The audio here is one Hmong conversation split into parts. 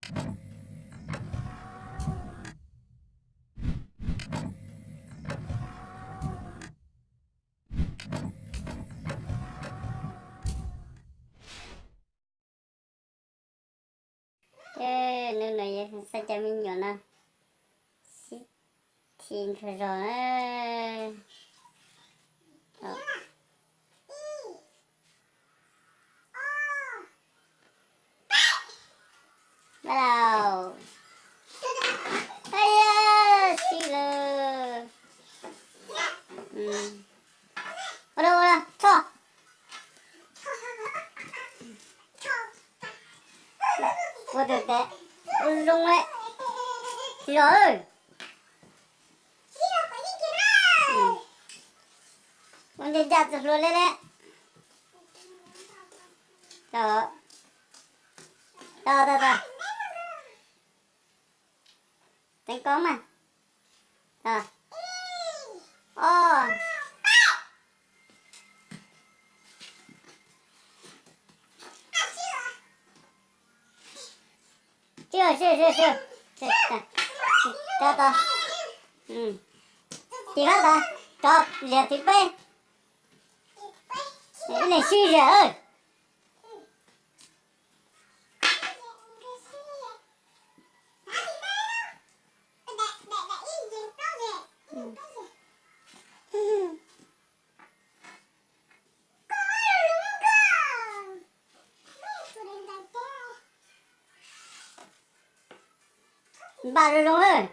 Ces nws no yog xav cov me nyuam no sib thi nrog zos na. Bye lauj. Ai ya, sib lawm. Ua da, ua da, tso. Ua tes tes, ua zoo li. Tsis zom. Ua ncaj ncaj txog hlua li li. Tau, tau, tau. Teev koob mas. Os. Tsis, tsis, tsis, tsis, tsis, tau, tau. Tim qab ntawd, rov liam tim peb. Ib leeg sib zam. Npaj zoo zoo,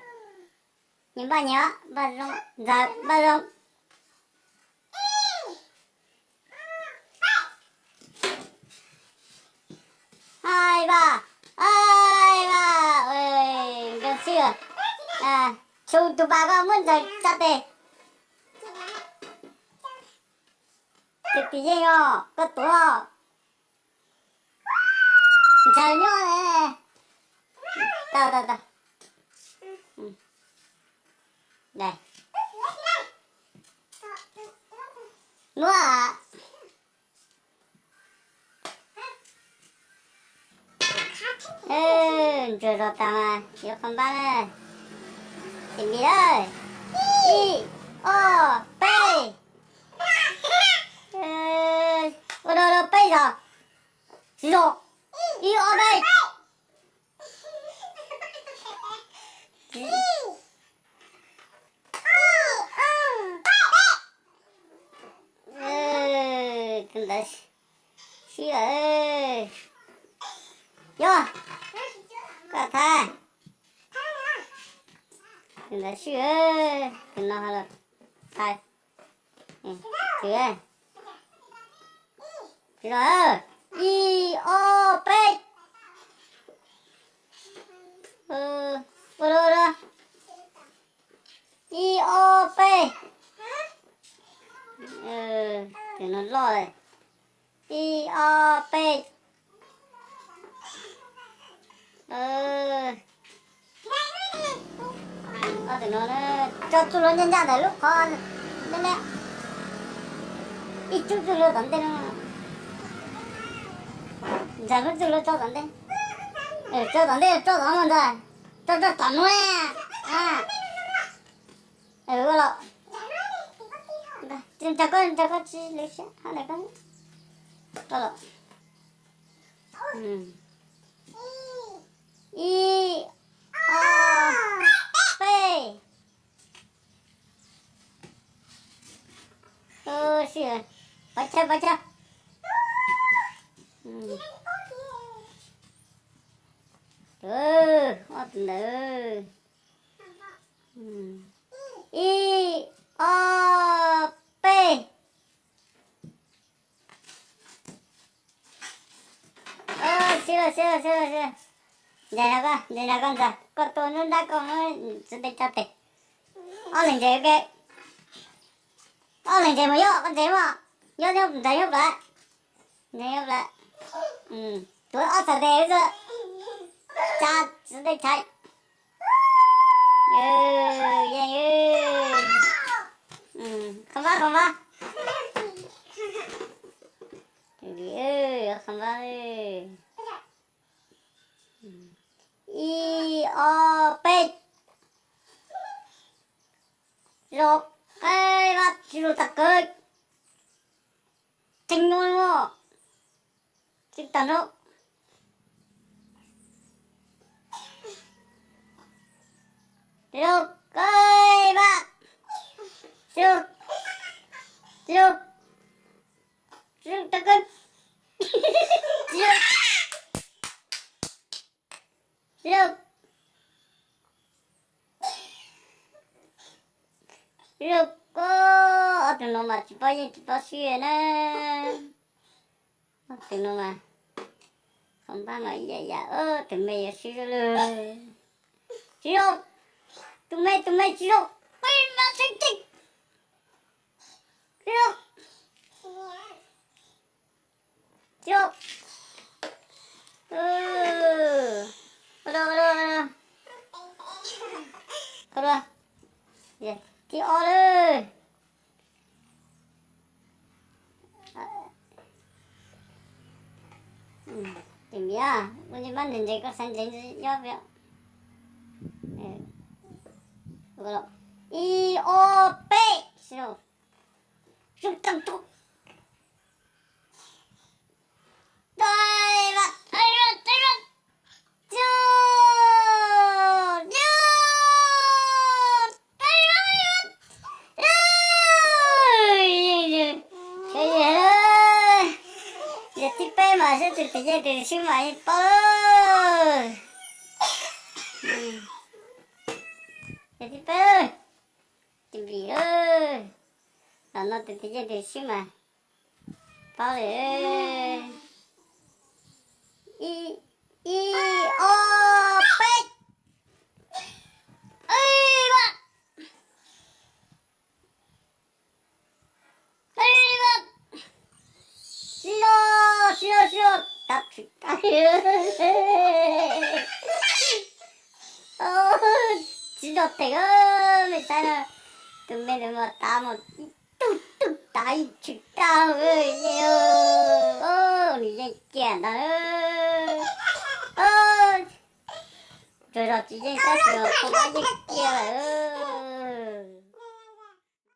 nyias npaj nyias, npaj zoo, Ntxawm npaj zoo. Ai vaj, ai vaj, nkawd sib, tshum tus pas koj muab Ntxawm tsa tes. Tus tim yeej os, koj tuav. Ntxawm nyob. Tau, tau, tau. Nuav. Ntsuag zog tas mas yuav qhov npab na. Tes npiv lawm. Ib, ob, peb. Ua rau rau peb zog. Tsis zoo. Ib, ob, peb. Tus ntawd sib lawm. Yog, koj thab. Tus ntawd sib, tus no los thab. Tsis, tsis los. Ib, ob, peb. Ua rau, ua rau. Ib, ob, peb. Tus no loj lawm. Ib, ob, peb. Ob, tus no tso txuj hlua ncaj ncaj ntawm lub qhov ne. Ib tsob txuj hlua tom ntej no. Ntxawm muab txuj hlua tso tom ntej. Tso tom ntej, tso tom no ntag. Tso, tso tom no. Ua los. Nrog koj, nrog koj tsis lwv siab, hab ntawm koj. Los. Ib, ob, peb. Sib, pov chaw, pov chaw. Ob tug ntawd. Ib, ob, peb. Sib, sib, sib, sib. Ntses nrog koj, ntses nrog koj ntag, koj tua nruab nrab koj muab txiv ntej tso tes. Ob leeg ntses ua ke. Ob leeg ntses mus yob, koj ntses mas. Yob, yob, ntses yob plawv. Ntses yob plawv. Tuav ob txhais tes xwb. Tsa txiv ntej tshaiv. Yeej, qhov npab, qhov npab. Qhov npab. Ib, ob, peb. Zoo, qe, vaj, tsis zoo tag kawg. Tseem nyuaj os. Tseem tag nrho. Zoo, qe, vaj. Zoo, zoo, zoo tag kawg. Zoo, zoo. Zoo koj, ob tug no mas tsis paub yeej tsis paub sib na. Ob tug no mas qhov npab mas ib yam yam, tus me yuav sib zoo lawm. Tsis zoo, tus me, tus me tsis zoo, peb mas tseem ceeb. Tsis zoo. Tsis zoo. Ua dua, ua dua, ua dua. Thib ob lawm. Tus me, ua li mas ntse ntse koj xav ntse ntse nyob peb. Ib, ob, peb. Zoo tag nrho. Yog thib peb mas seb tus twg yeej tus swb mas yeej paub. Yog thib peb, tus npis, los no tus twg yeej tus swb mas paub lawm. Ib, ib, ob, peb. Sib zog, sib zog, sib zog, tab tsis tau. Sib zog tes, me saib na, tus me ntawd mas tav mas ib tug tug tav ib tshwm tag, nws yeej kiag ntag. Tsuas yog tsis yeej tab sis mas poj qab yeej kiag lawm.